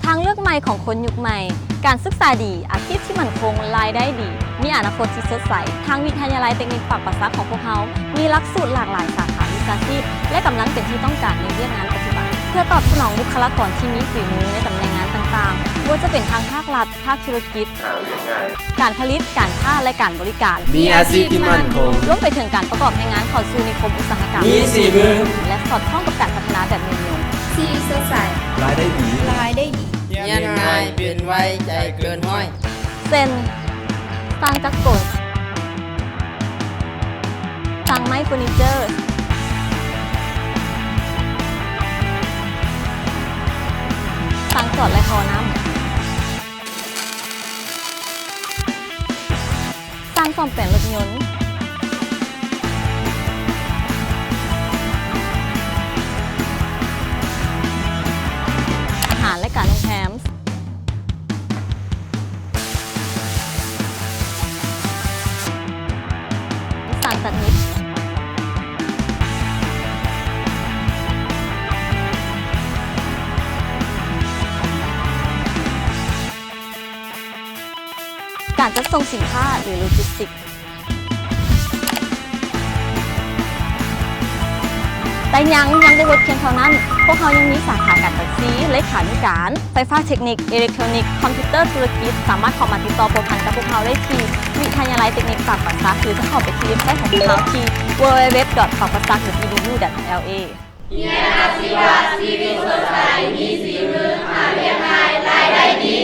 ທາງເລືອກໃໝ່ຂອງຄົນຍຸກໃໝ່, ການສຶກສາດີ, ອາຊີບທີ່ໝັ້ນຄົງ, ລາຍໄດ້ດີ, ມີອະນາຄົດທີ່ສົດໃສ. ທາງວິທະຍາໄລເຕັກນິກປາກປາສັກຂອງພວກເຮົາ ມີຫຼັກສູດຫຼາກຫຼາຍສາຂາວິຊາຊີບ ແລະ ກຳລັງເປັນທີ່ຕ້ອງການໃນວຽກງານປັດຈຸບັນ ເພື່ອຕອບສະໜອງບຸກຄະລາກອນທີ່ມີຝີມືໃນຕຳແໜ່ງງານຕ່າງໆ, ບໍ່ວ່າຈະເປັນທາງພາກລັດ, ພາກທຸລະກິດ, ການຜະລິດ, ການຄ້າ ແລະ ການບໍລິການ. ມີອາຊີບທີ່ໝັ້ນຄົງ, ລວມໄປເຖິງການປະກອບແຮງງານເຂົ້າສູ່ນິຄົມອຸດສາຫະກຳ, ມີສີມື ແລະ ສອດຄ່ອງກັບການພັດທະນາແບບຍືນຍົງ. ຊີວິດສົດໃສ, ລາຍໄດ້ດີ, ລາຍໄດ້ດີ, ຮຽນງ່າຍ, ເປັນໄວ, ໃຈເກີນຮ້ອຍ. ເຊັ່ນ ຊ່າງຈັກກົນ, ຊ່າງໄມ້ເຟີນີເຈີ, ຊ່າງຈອດ ແລະ ທໍ່ນ້ຳ, ຊ່າງສ້ອມແປງລົດຍົນ, ອາຫານ ແລະ ການໂຮງແຮມ. ຊ່າງຕັດຫຍິບ, ການຈັດສົ່ງສິນຄ້າ ຫຼື ໂລຈິສຕິກ. ແຕ່ຍັງ, ຍັງບໍ່ໝົດພຽງເທົ່ານັ້ນ, ພວກເຮົາຍັງມີສາຂາການບັນຊີ, ເລຂາທິການ, ໄຟຟ້າເທັກນິກ, ເອເລັກໂທຣນິກ, ຄອມພິວເຕີທຸລະກິດ. ສາມາດເຂົ້າມາຕິດຕໍ່ພົວພັນກັບພວກເຮົາໄດ້ທີ່ວິທະຍາໄລເຕັກນິກປາກປາສັກ ຫຼື ຈະເຂົ້າໄປທີ່ເວັບໄຊຂອງພວກເຮົາທີ່ www.pakpasak.edu.lv. ຮຽນອາຊີວະ, ຊີວິດສົດໃສ, ມີສີມື, ຫາວຽກງ່າຍ, ລາຍໄດ້ດີ.